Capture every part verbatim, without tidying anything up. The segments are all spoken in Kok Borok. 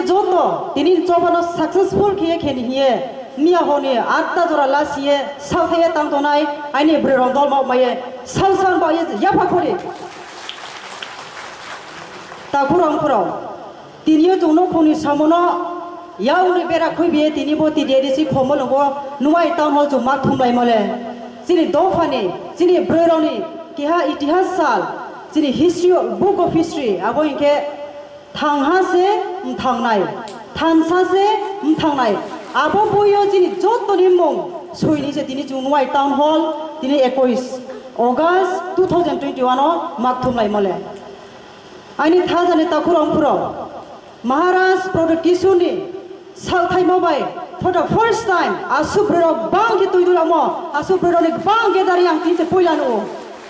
Joto tini chobano successful khiye kheni hiye miya honi atta jora lasiye sauthaye tang tonai aini bwrwi rong dol mau maye salsan baye yapha khori. Takhurong khurong. Tiniyo chwng nukhungni samono yauni bera khwibiye tinibo T D I D C khomolwngo Nuwai town hall chwng ma thumlaimole. Chini dophani, chini bwrwirokni keha itihas sal, chini history, book of history, abo hinkhe thangha se mthangnai, thansa se mthangnai. Abo boiyo chini jottoni mung soini se tini chwng Nuwai town hall tini ekush August two thousand twenty-one o ma thumlaimole. Aini thajani takhurong phuro Maharaj Pradyot Kishorni salthaimo bai for the first time aswk bwrwirok bang khe twi dulamo, aswk bwrwirokni bang khe dari ang tini se puila nugo.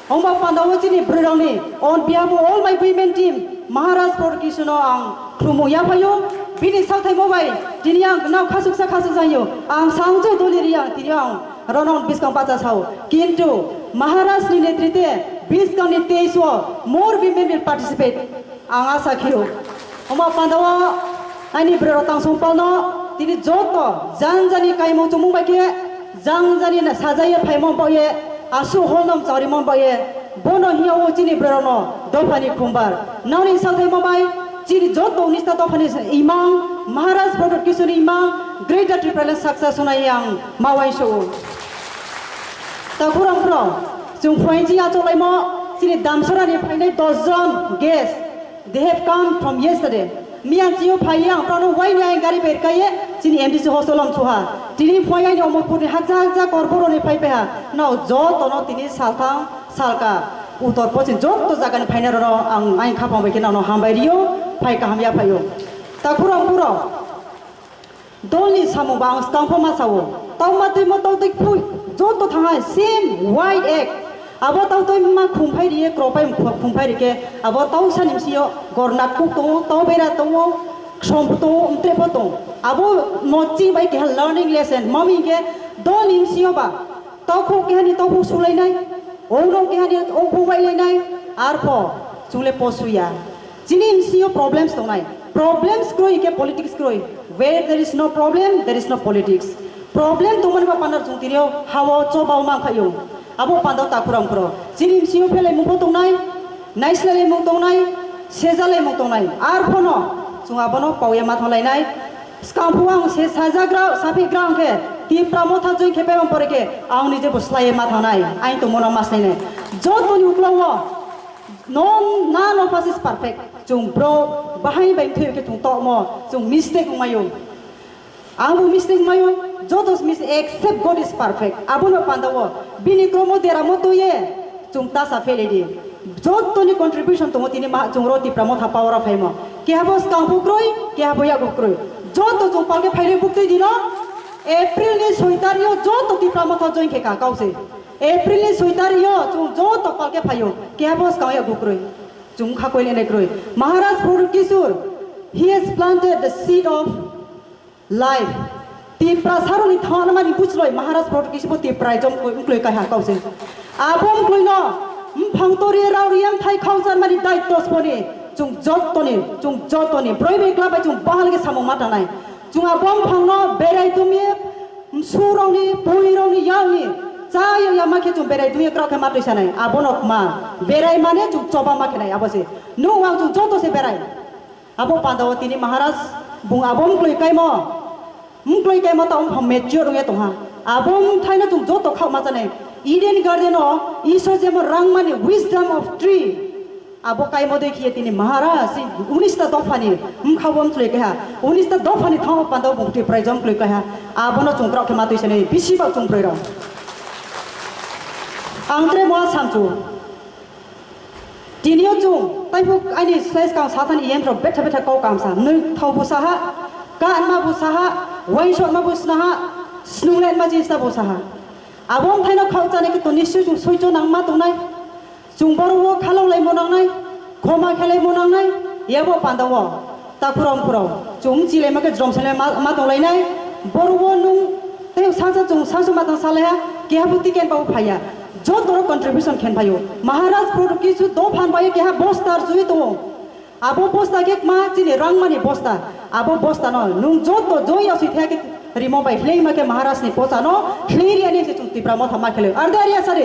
Hongba pandao chini bwrwirokni on behalf of all my women team Maharaj Pradyot Kishorno ang khulumung yaphaio. Bini salthaimo bai tini ang nao khasuksa khasuksa hwnyo. Ang sangjo doli ri ang tini ang Ronon biskang bacha sao. Kintu Maharaj ni netrite biskang ni teis o more women will participate. Ang asa khio. Oma pandao aini bwrwirok tangsong palno tini joto jang jani kaimung chumung bai khe jang jani na sajaiye phaimon baoye asu holnom charimon baoye bono hiya o chini bwrwirokno dophani khumbar. Noni salthaimo bai chini joto unista dophani imang Maharaj Pradyot Kishorni imang Greater Tipraland success hwnwi ang ma uansukgo. Takhurong khurong, chwng phuaini chini achuk laimo, chini Damsarani phainai dos jon guest, they have come from yesterday. Miyan chio phaiya ang prano waini ang gari berkaiye, chini M D C hostel om suha. Tini phuaini Omorpurni hakja hakja korboroni phai peha, no jotono tini salthang salka, utor pochin joto jagani phainai rono ang ain khapang bai khe nono hambai rio, phai kaham ya phaio. Takhurong khurong, Dolni samung ba ang skang pho ma sao. Tau ma twi mo tau twi phui. Joto thang hai same white egg. Abo tau twi ma khum phai riye kro pai khum phai rike. Abo tau sani msio gornat kuk tongo, tau bera tongo, ksom pho tongo, mtre pho tongo. Abo no chi bai keha learning lesson. Mami ke dolni msio ba. Tau khuk keha ni tau khuk sulai nai. Ong rong keha ni ong khuk bai lai nai. Arpho chule po suya. Chini msio problems tongnai. Problems kroi ke politics kroi. Where there is no problem, there is no politics. Problem tongmani ba pandar chwng tini o hao choba o mankhaio. Abo pandao takhurang phuro. Chini msio phelai mungbo tongnai, naislai mung tongnai, sejalai mung tongnai. Arphono chwng abono pauya ma thanglainai. Skangphu ang se sajagra, saphigra ang khe Tipra Motha join khe pebang pore khe ang ni jebo slai ma thangnai. Ain tongmano ma slainai. Jotoni uklau o No, none of us is perfect. Chwng bro, bahai bai thwi khe chwng tokmo, chwng mistake wngmaio. Ang bo mistake wngmaio, joto mistake except God is perfect. Abono pandao, bini kromo deramo toye, chwng tasa pheledi. Jotoni contribution tongo tini ma chwng ro Tipra Motha power o phaimo. Kehabo skang bukroi, kehabo yak bukroi. Joto chwng palke phaile buktwi dino, April ni soi tario joto Tipra Motha join khe ka kause. April ni soi tario chwng joto palke phaio, kehabo skang ya bukroi. Chwng kha koile nai kroi. Maharaj Pradyot Kishore, he has planted the seed of life. Tipra saroni thangna mani buchloi Maharaj Pradyot Kishore bo Tipra jom koi, mkloi kaiha kause. Abo mkloi no, mphang tori rao riyam thai khausan mani daityo soni. Chwng jotoni, chwng jotoni. Broi bai kla bai chwng bahal ke samung ma tanai. Chwng abo mphang no berai tumye, msurokni, puirokni, yakni, cha yak ya ma khe chwng berai dungya krok khe ma twi sanai. Abono ma berai mane chwng choba ma khenai abo se. Nwng ang chwng joto se berai. Abo pandao tini Maharaj bung abo mkloi kaimo. Mkloi kaimo ta wngkha mature wngya tongha. Abo wngthaino chwng joto khao ma chanai. Eden Garden o Isor jemon rangmani wisdom of tree. Abo kaimo dei khiye tini Maharaj, si unis ta dophani, mkha bo mkloi kaiha, unis ta dophani thangma panda bo mtwi prai jom kloi kaiha, abono chwng krok khe ma twi sani, bisi bak chwng prai rok. Ang tre mo samchu. Tini o chwng, taibo aini slai skang sathani yen rok betha betha kok kamsa, nwi thau bo saha, ka anma bo saha, wain sotma bo snaha, snung lenma jinsta bo saha. Abo wngthaino khao chani khe to nischoi chwng soicho nangma tongnai. Chwng borok o khalok lai monang nai, khoma khelai monang nai, yabo panda o takhurong khurong chwng chilai ma khe jrom selai ma, ma tong lai nai. Borok o nwng tei sasa chwng sasa ma tang salai ha, keha bo ticket ba bo phai ya. Joto rok contribution khen phai o. Maharaj Pradyot Kishore dophan bai keha bosta rwui tongo. Abo bosta khe ma chini rangmani bosta. Abo bostano nwng joto joya swi thaya khe rimo bai hleima khe Maharaj ni pochano hleiri ani se chwng Tipra Motha ma khelai. Arde ariya sari.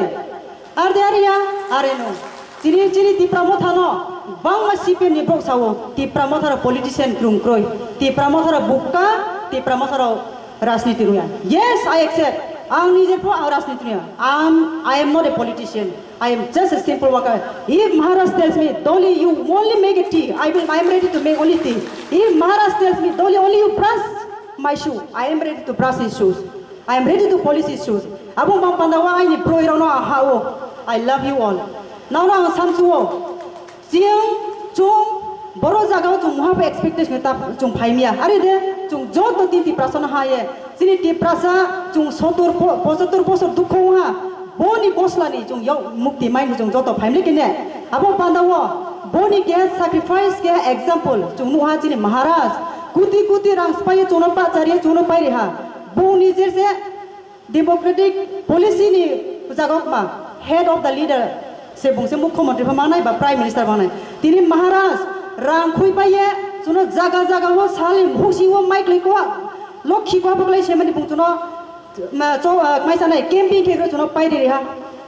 Arde ariya are no. Chini chini Tipra Motha no bangma C P M ni bok sao Tipra Motha ro politician krung kroi. Tipra Motha ro bukka, Tipra Motha ro rajniti ruya. Yes, I accept. Ang nije pho ang rajniti ruya. I am, I am not a politician. I am just a simple worker. If Maharaj tells me, Dolly, you only make a tea, I will, I am ready to make only tea. If Maharaj tells me, Dolly, only you brush my shoe, I am ready to brush his shoes. I am ready to polish his shoes. Abo ma panda wa aini broi rano ha o. I love you all. Nang nang samsu o. Chiyang chung boro jaga o chung muha expectation ta chung phaimya. Are de chung joto tin Tiprasa no ha ye. Chini Tiprasa chung sotor po-, pochottor bosor dukho ha. Boni koslani chwng yau mukti maini chwng joto family kene. Abo pandao boni ke sacrifice ke example chwng nuha chini Maharaj. Kuti kuti rang spaiye chwngno pachariye chwngno pairi ha. Boni je se democratic policy ni jagok ma head of the leader se bungse mukhyamantri pha manai ba prime minister manai. Tini Maharaj rang khui paiye chwngno jaga jaga o sali husi o maiklai kwa lokhi kwa baklai semani bung chwngno Ma, cho, ah, kmaisa nai camping khe chwngno pai riri ha.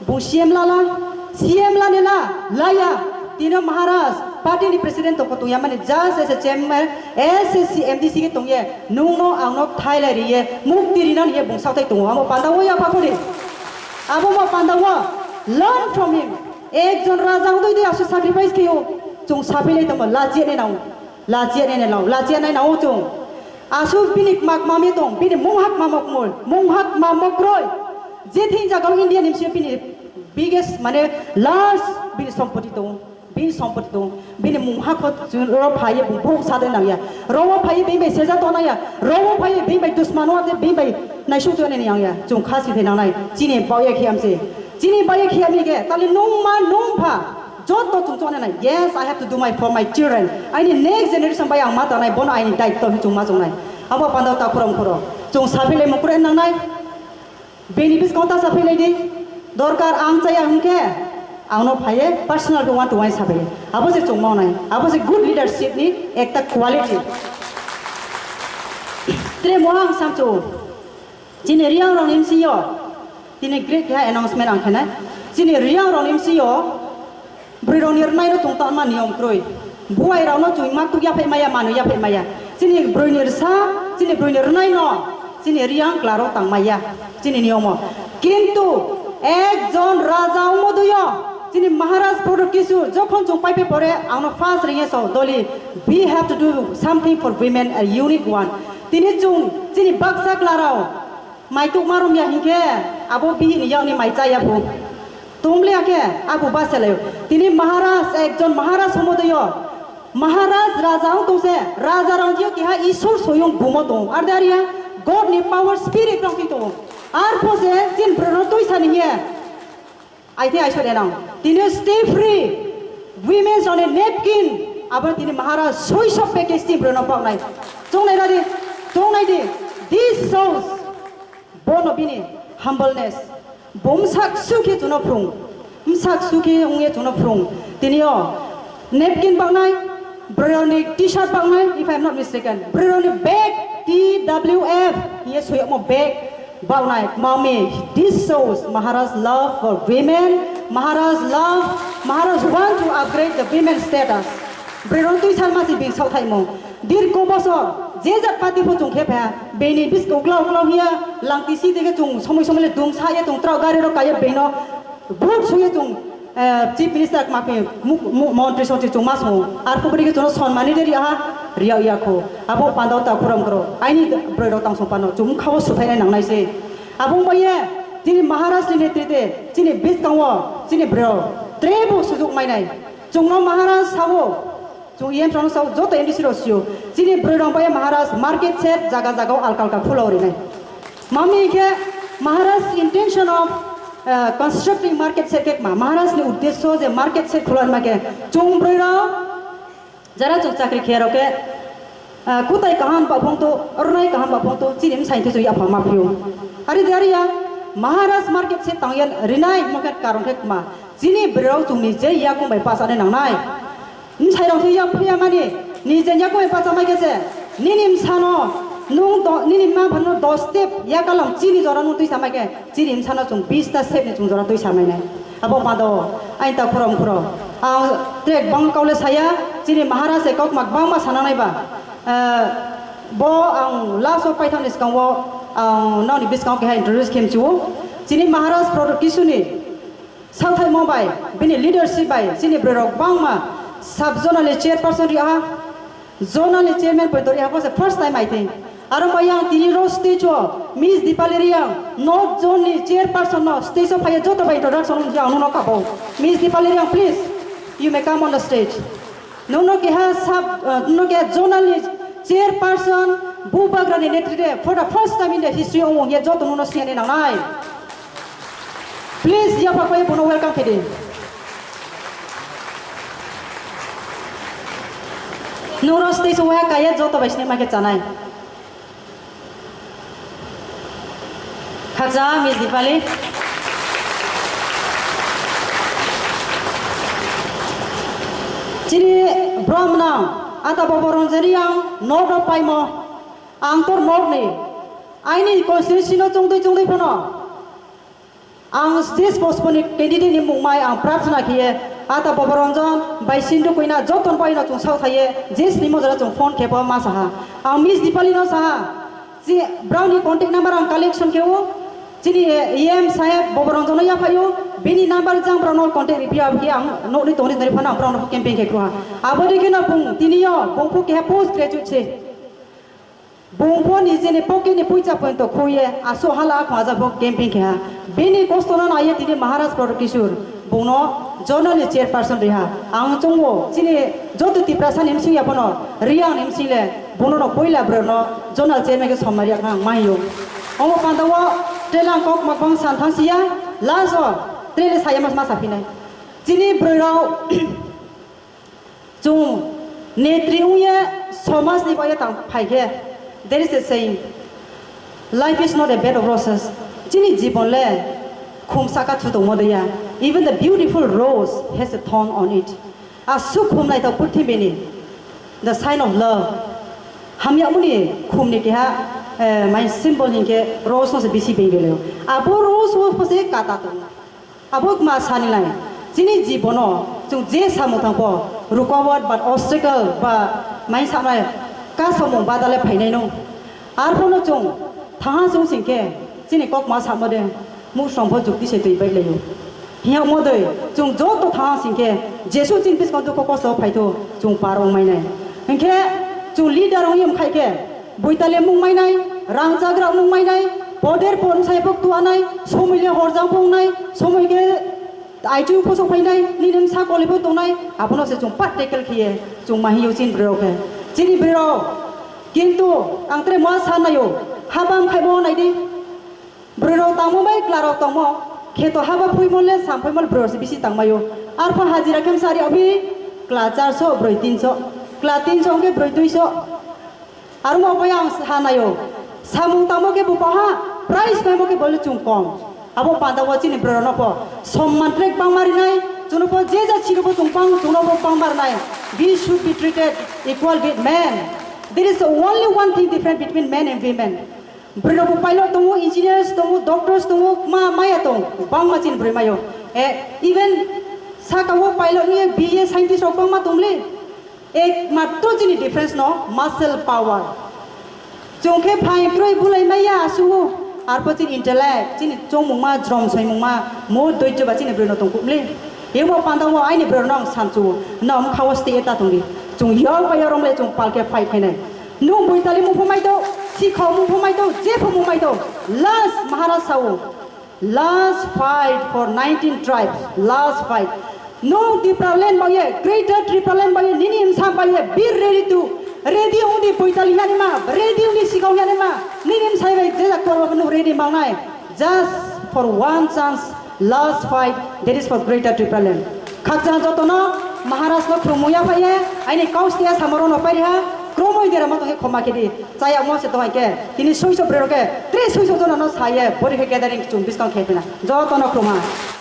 Bo C M lala, C M lani la, laya. Tino Maharaj, party ni president to kotung ya mani just as a chairman, as a C M D C ke tong ye, nung no ang no thai lai ri ye, mukti ri nan ye bung sautai tongo. Amo panda wo ya pakuri. Abo mo panda wo, learn from him. Ekjon raja ungdoi di asu sacrifice khe yo, chung sapi lai tamo, la chi ne nau. Lachia nene lao, lachia nai nao chung. Asuk bini kma kma me tong, bini mung hak ma mok mul, mung hak ma mok roi. Je thing jaga o India ni bisi bini biggest mane large bini sompoti tong, bini sompoti tong, bini mung hak ho chung ro phai ye bung bung sa de nang ya. Ro wo phai ye bini bai seja to nang ya, ro wo phai ye bini bai dusman wa de bini bai nai su to ne yang ya. Chung khasi de nang nai, chini bao ye khiam se. Chini bao ye khiam ni ge, tali nung ma nung pha. Joto chwng chongnai nai, yes, I have to do my for my children. Aini next generation bai ang ma tangnai, bono aini daitto hwn chwng ma chongnai. Abo panda ta khorang khoro. Chwng sabilai mukhure nangnai. Bini biskango ta sabilai di. Dorkar ang chaya hwnkhe, ang no phaiye personal khe one to one sabilai. Abo se chwng mawnai. Abo se good leadership ni ekta quality. Tre mo ang samchu. Chini Riang rok ni bisi yo, tini great keha announcement ang khenai. Chini Riang rok ni bisi yo, bwrwi rok ni rwnai no tong tangma niyom kwrwi. Buai rok no chwng mak tuk yaphai maya, manu yaphai maya. Chini bwrwi ni rwsa, chini bwrwi ni rwnai no, chini Riang kla rok tang maya, chini niyomo. Kintu ekjon raja omo duyo, chini Maharaj Pradyot Kishore jokhon chwng paipe pore ang no first ringe so doli, we have to do something for women, a unique one. Tini chwng chini baksa klarao mai tukma romya hinkhe abo bihini yakni mai chaya phu. Tumliya khe abo bachalaio. Tini Maharaj, ekjon Maharaj homodoyo. Maharaj raja wng tongse, raja rang kiyo kiha Isor soyung bumo tong. Arde ariya, God ni power spirit rang ki tong. Arpho se chin brano tuisa niye. I think I should announce. Tini stay free. Women's on a napkin. Abo tini Maharaj soiso package tini brano paknai. Chongnai radi, chongnai di. This shows bono bini humbleness. Bo msak sukhe chuno phrung. Msak sukhe ungye chuno phrung. Tini o napkin paknai, broni t-shirt paknai, if I am not mistaken. Broni bag, T W F, ye suyakmo bag. Baunai, Mami, this shows Maharaj love for women. Maharaj love, Maharaj want to upgrade the women status. Brero tui san masi bing sauthaimo. Dirko bosor, je jat party pho chung khe pha, bini bis ukla ukla hiya, langti si dege chung somoi somoi le dung sa ye chung trao gari ro kaya bino, vote suye chung Eh, Chief Minister kma khe mu-, mu-, montri sontri chwngma song. Ar kubri khe chwngno sonmani de riya ha, riya ya kho. Abo pandao ta khorang khoro. Aini broi rok tang song pano chwng khao suphai nai nang nai se. Abo wngbai ye chini Maharaj ni netrite chini biskango chini broi rok trebo sujuk mai nai. Chwngno Maharaj sao. Chwng E M rok sao joto M D C rok sio. Chini broi rok bai Maharaj market shed jaga jaga o alka alka khulao rinai. Mami khe Maharaj intention of, uh, constructing market shed khe ma Maharaj ni uddesho je market shed khulai ma khe chwng broi rok jara chwng chakri khe rok khe, uh, kutai kaham ba phung to, ornai kaham ba phung to, chini msai thai chwng yapha ma phio. Ari de ari ya Maharaj market shed tang yan rinai mo khe karon khe ma. Chini broi rok chwngni je yakung bai pasa nai nangnai. Bwsai rok se yak phiya mani, ni je yakung bai pasa mai khe se. Nini bwsano nwng do-, nini mma phanno dos step yakalong chini jora nwng twi samai khe, chini bwsano chwng bis ta step ni chwng jora twi samai nai. Abo panda o, aini ta khoro mkhoro. Ang track bang kaule saya, chini Maharaj se kokma bangma sana nai ba. Eh, bo ang last o paithak ni swkango ang nokni bwskango keha introduce khe mchu. Chini Maharaj Product Kisuni Sathai mo bai, bini leadership bai, chini bwrwirok bangma sub zonal ni chairperson riha, zonal ni chairman poito riha, bo se first time I think. Aro mo yang tini ro stage o Miss Dipali Reang, North Zone ni chairperson no stage o phaiya joto bai introduction wngya ang nuno kabo. Miss Dipali Reang, please, you may come on the stage. Nwngno keha sub, uh, nwngno keha zonal ni chairperson Bubagra ni netrite for the first time in the history o wngya joto nwngno siyani nangnai. Please, yapha koi bono welcome khe di. Nwngno stage o waya kaya joto bai sini ma khe chanai. Khaksa Miss Dipali. Chini bromna ata bobo ronjani ang nodo paimo. Ang tor nokni aini constituency no chongdoi chongdoi phano ang je post ni candidate ni mungmai ang prarthana khiye ata Boboranjan bai Sindhu Koina joton bai no chwng sao thaiye je snimo jora chwng phone khepo ma saha. Ang Miss Dipali no saha, je browni contact number ang collection khe o, chini E M saheb Boboranjan no yaphaio, bini number jang browno contact riphi abhi ang nokni tongni tongni phano ang browno campaign khe kruha. Abo dikhe no bung tiniyo bung phu keha post graduate se. Bung bo nijeni pocket ni puisa pointo khuye aswk hala khwajak bo camping khe ha. Bini kosto no naiye tini Maharaj Pradyot Kishore bungno zonal ni chairperson riha. Ang chungo chini joto Tiprasa ni bsing ya phano Reang ni bsing le bono no puila bwrwno zonal chairman khe somnai riya ang mahiyo. Omo panda o telang kok mokbang san thang siya last o trele saya mas masa phinai. Chini bwrwi rok Chwng netri wngya somajni bagwi tang phaikhe, there is a saying, "Life is not a bed of roses." Chini jibon le khum saka thu tongmo daya. Even the beautiful rose has a thorn on it. Aswk khum naithok purthimini, the sign of love. Hamyakmani khumni keha, eh, mai symbol hinkhe rose no se bisi bengwi laio. Abo rose o pose kata tongo. Abo ma sani lai, chini jibono chwng je samung thangpho, rukawat ba obstacle ba mai sanai kasamung badale phainai no. Arphono chwng thaha chwng singkhe chini kok ma samo de, muksrong pho jukti se twi bai laio. Hiya modoi chwng joto thaha singkhe Jesu chini biskango dukho kosto phaitho chwng par wng mainai. Hinkhe chwng leader wng yem khaikhe Boitali mung mainai, rang chagra mung mainai, poder pon sai pok tuanai, somoi le horjang pongnai, somoi ke aichu phosok phainai, nini msa koli pho tongnai, abono se chwng pat tackle khiye, chwng mahi yo chini bwrwi rok khe. Chini bwrwi rok, kintu ang tre moa sanayo, habang khai mo naidi. Bwrwi rok tangmo bai kla rok tongmo, kheto haba phuimo le sam phuimo le bwrwi rok se bisi tangmaio. Arpha hajira khe msa ri obhi kla charso, bwrwi tinso, kla tinso hwnkhe bwrwi duiso. Aro mo bai ang sanaio, samung tangmo khe bo paha, prize paimo khe bo le chwng kom. Abo panda o chini bwrwi rok no pho somman trek bangma rinai, chwng no pho je ja siro bo chwng bang, chwng no pho bangma rinai. We should be treated equal with men. There is only one thing different between men and women. Bwrwi rok bo pilot tongo, engineers tongo, doctors tongo, ma maya tong, bangma chini bwrwi mayo. Eh, even saka o pilot ni B A scientist rok bangma tongli. Ek matro chini difference no muscle power. Chwng khe phai kroi bulai maya asugo. Arpho chini intellect, chini chongmungma, jrom soimungma, mo doicho ba chini bwrwi no tong kubli. Emo panda o aini bwrwi no ang sanchu, no ang khawas te eta tongdi. Chwng yor ba yor ong le chwng palke fight khainai. Nwng boitali mung phumai do, sikhok mung phumai do, je phumung mai do. Last Maharaj sao, last fight for nineteen tribes, last fight. Nwng Tipraland baye, Greater Tipraland baye, nini msa baye, be ready to, ready ongdi boitali yani ma, ready ongdi sikhok yani ma, nini msa bai je jak korba nwng ready mangnai. Just for one chance, last fight, that is for Greater Tipraland. Khakchang jotono Maharaj no khulumui ya phaiye, aini kaus tiya samoro no pairiha, kromoi dera ma tongkhe khoma khedi. Chaya mo se tongkhe, tini suiso bwrwi rok khe, tini suiso jono no saye, bori khe gathering chung biskang khe pina. Jotono khulumha.